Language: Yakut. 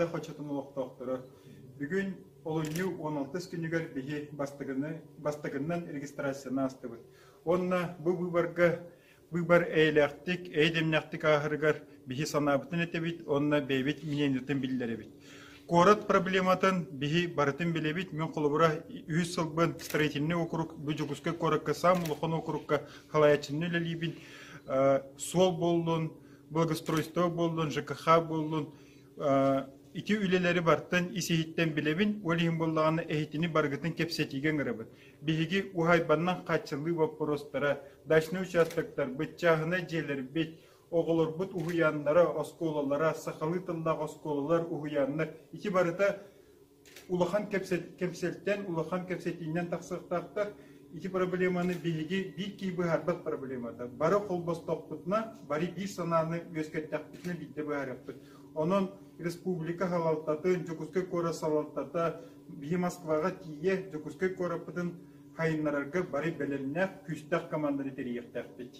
хочотун олохтоохторо! Бүгүн олунньу 16 күнүгэр биһи бастакыны, бастакыннан регистрацияны аастыбыт. Уонна бу быыбарга быыбар эйэлээхтик, эйдэмнээхтик ааһарыгар биһи санаабытын этэбит уонна бэйэбит мнениетын биллэрэбит. Куорат проблематын биһи барытын билэбит. Мин холобура үһүс сылбын строительный округ бу Дьокуускай куоракка саам улахан округка халайааччыны үлэлиибин. Суол буоллун, благоустройство буоллун, ЖКХ буоллун, ити үлэлэри бартан ис-иһиттэн билэбин, ол иһин буоллаҕына эһитини барыгытын кэпсэтиигэ ыҥырабын. Биһиги уһаайбаннан хааччыллыы боппуруостара, дачнай участоктарбыт, чааһынай дьиэлэрбит, оҕолорбут уһуйааннара, оскуолалара, сахалыы тыллаах оскуолалар, уһуйааннар ити барыта улахан кэпсэлтэн, улахан кэпсэтиинэн тахсыахтаахтар. Ити проблеманы биһиги биир киһи быһаарбат проблемата. Бары холбостохпутуна, бары биир санааны үөскэттэхпитинэ биирдэ быһаарыахпыт. Онон республика салалтатын, Дьокуускай куорат салалтата биһи Москваҕа тиийэ Дьокуускай куораппытын хайыннарарга бары бэлэмнээх, күүстээх команданы тэрийиэхтээхпит.